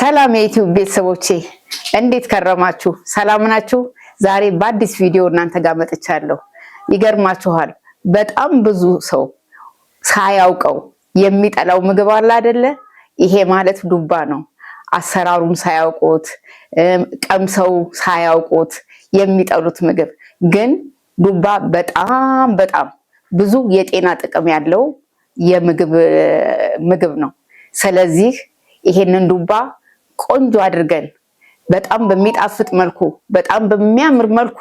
ሰላም የዩቲዩብ ቤተሰቦቼ፣ እንዴት ከረማችሁ? ሰላም ናችሁ? ዛሬ በአዲስ ቪዲዮ እናንተ ጋር መጥቻለሁ። ይገርማችኋል፣ በጣም ብዙ ሰው ሳያውቀው የሚጠላው ምግብ አለ አይደለ? ይሄ ማለት ዱባ ነው። አሰራሩን ሳያውቁት፣ ቀምሰው ሳያውቁት የሚጠሉት ምግብ ግን ዱባ በጣም በጣም ብዙ የጤና ጥቅም ያለው የምግብ ምግብ ነው። ስለዚህ ይሄንን ዱባ ቆንጆ አድርገን በጣም በሚጣፍጥ መልኩ፣ በጣም በሚያምር መልኩ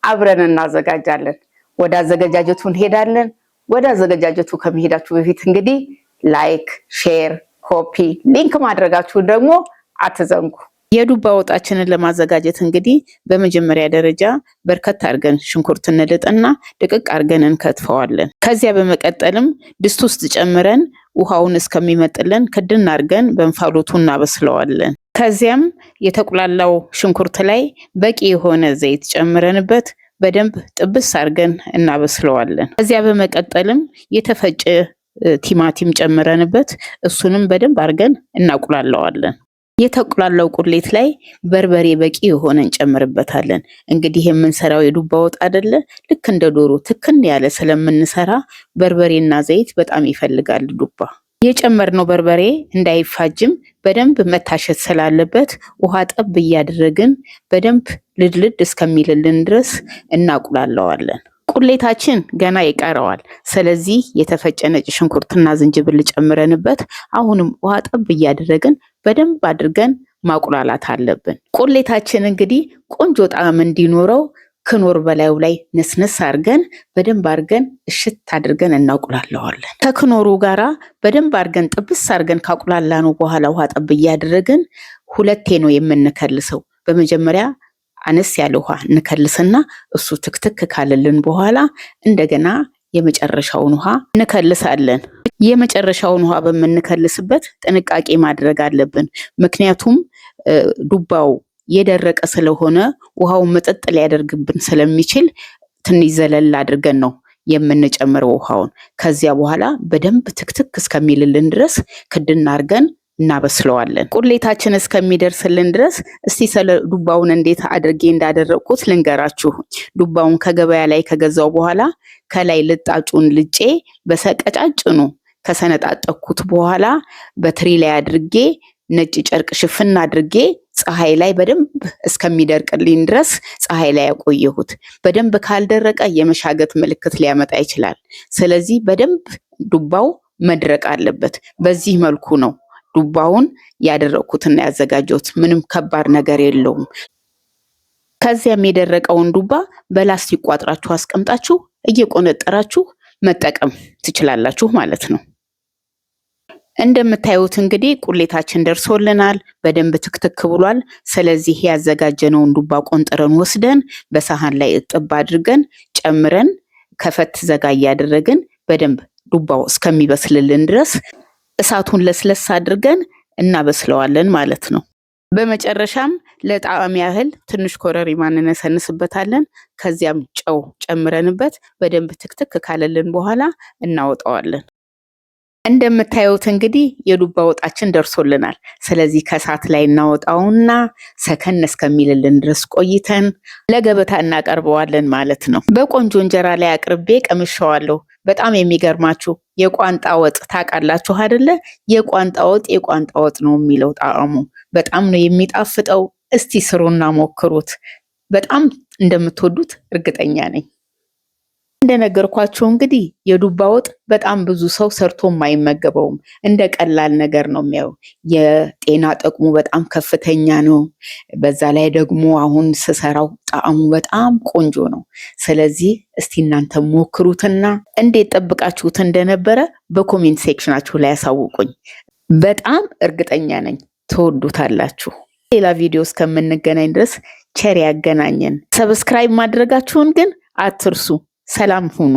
አብረን እናዘጋጃለን። ወደ አዘገጃጀቱ እንሄዳለን። ወደ አዘገጃጀቱ ከመሄዳችሁ በፊት እንግዲህ like፣ share፣ copy link ማድረጋችሁን ደግሞ አትዘንጉ። የዱባ ወጣችንን ለማዘጋጀት እንግዲህ በመጀመሪያ ደረጃ በርከት አድርገን ሽንኩርት እንልጥና ድቅቅ አድርገን እንከትፈዋለን። ከዚያ በመቀጠልም ድስት ውስጥ ጨምረን ውሃውን እስከሚመጥልን ክድን አድርገን በእንፋሎቱ እናበስለዋለን። ከዚያም የተቁላላው ሽንኩርት ላይ በቂ የሆነ ዘይት ጨምረንበት በደንብ ጥብስ አድርገን እናበስለዋለን። ከዚያ በመቀጠልም የተፈጨ ቲማቲም ጨምረንበት እሱንም በደንብ አድርገን እናቁላለዋለን። የተቁላላው ቁሌት ላይ በርበሬ በቂ የሆነ እንጨምርበታለን። እንግዲህ የምንሰራው የዱባ ወጥ አይደለ? ልክ እንደ ዶሮ ትክን ያለ ስለምንሰራ በርበሬና ዘይት በጣም ይፈልጋል ዱባ። የጨመርነው በርበሬ እንዳይፋጅም በደንብ መታሸት ስላለበት ውሃ ጠብ እያደረግን በደንብ ልድልድ እስከሚልልን ድረስ እናቁላለዋለን። ቁሌታችን ገና ይቀረዋል። ስለዚህ የተፈጨ ነጭ ሽንኩርትና ዝንጅብል ጨምረንበት አሁንም ውሃ ጠብ እያደረግን በደንብ አድርገን ማቁላላት አለብን። ቁሌታችን እንግዲህ ቆንጆ ጣዕም እንዲኖረው ክኖር በላዩ ላይ ነስነስ አድርገን በደንብ አድርገን እሽት አድርገን እናቁላለዋለን። ከክኖሩ ጋራ በደንብ አድርገን ጥብስ አድርገን ካቁላላነው በኋላ ውሃ ጠብ እያደረግን ሁለቴ ነው የምንከልሰው። በመጀመሪያ አነስ ያለ ውሃ እንከልስና እሱ ትክትክ ካለልን በኋላ እንደገና የመጨረሻውን ውሃ እንከልሳለን። የመጨረሻውን ውሃ በምንከልስበት ጥንቃቄ ማድረግ አለብን። ምክንያቱም ዱባው የደረቀ ስለሆነ ውሃውን መጠጥ ሊያደርግብን ስለሚችል ትንሽ ዘለል አድርገን ነው የምንጨምረው ውሃውን። ከዚያ በኋላ በደንብ ትክትክ እስከሚልልን ድረስ ክድና አድርገን እናበስለዋለን። ቁሌታችን እስከሚደርስልን ድረስ እስቲ ስለ ዱባውን እንዴት አድርጌ እንዳደረግኩት ልንገራችሁ። ዱባውን ከገበያ ላይ ከገዛው በኋላ ከላይ ልጣጩን ልጬ በሰቀጫጭኑ ከሰነጣጠኩት በኋላ በትሪ ላይ አድርጌ ነጭ ጨርቅ ሽፍን አድርጌ ፀሐይ ላይ በደንብ እስከሚደርቅልኝ ድረስ ፀሐይ ላይ ያቆየሁት። በደንብ ካልደረቀ የመሻገት ምልክት ሊያመጣ ይችላል። ስለዚህ በደንብ ዱባው መድረቅ አለበት። በዚህ መልኩ ነው ዱባውን ያደረግኩትና ያዘጋጀሁት። ምንም ከባድ ነገር የለውም። ከዚያም የደረቀውን ዱባ በላስቲክ ቋጥራችሁ አስቀምጣችሁ እየቆነጠራችሁ መጠቀም ትችላላችሁ ማለት ነው። እንደምታዩት እንግዲህ ቁሌታችን ደርሶልናል። በደንብ ትክትክ ብሏል። ስለዚህ ያዘጋጀነውን ዱባ ቆንጥረን ወስደን በሳህን ላይ እጥብ አድርገን ጨምረን ከፈት ዘጋ እያደረግን በደንብ ዱባው እስከሚበስልልን ድረስ እሳቱን ለስለስ አድርገን እናበስለዋለን ማለት ነው። በመጨረሻም ለጣዕም ያህል ትንሽ ኮረሪማ እንነሰንስበታለን። ከዚያም ጨው ጨምረንበት በደንብ ትክትክ ካለልን በኋላ እናወጣዋለን። እንደምታዩት እንግዲህ የዱባ ወጣችን ደርሶልናል። ስለዚህ ከእሳት ላይ እናወጣውና ሰከን እስከሚልልን ድረስ ቆይተን ለገበታ እናቀርበዋለን ማለት ነው። በቆንጆ እንጀራ ላይ አቅርቤ ቀምሸዋለሁ። በጣም የሚገርማችሁ የቋንጣ ወጥ ታውቃላችሁ አይደለ? የቋንጣ ወጥ የቋንጣ ወጥ ነው የሚለው ጣዕሙ በጣም ነው የሚጣፍጠው። እስቲ ስሩና ሞክሩት። በጣም እንደምትወዱት እርግጠኛ ነኝ። እንደነገርኳችሁ እንግዲህ የዱባ ወጥ በጣም ብዙ ሰው ሰርቶ የማይመገበውም እንደ ቀላል ነገር ነው የሚያየው። የጤና ጥቅሙ በጣም ከፍተኛ ነው። በዛ ላይ ደግሞ አሁን ስሰራው ጣዕሙ በጣም ቆንጆ ነው። ስለዚህ እስቲ እናንተ ሞክሩትና እንዴት ጠብቃችሁት እንደነበረ በ comment section ኣችሁ ላይ ያሳውቁኝ። በጣም እርግጠኛ ነኝ ትወዱታላችሁ። ሌላ ቪዲዮ እስከምንገናኝ ድረስ ቸር ያገናኘን። Subscribe ማድረጋችሁን ግን አትርሱ። ሰላም ሁኑ።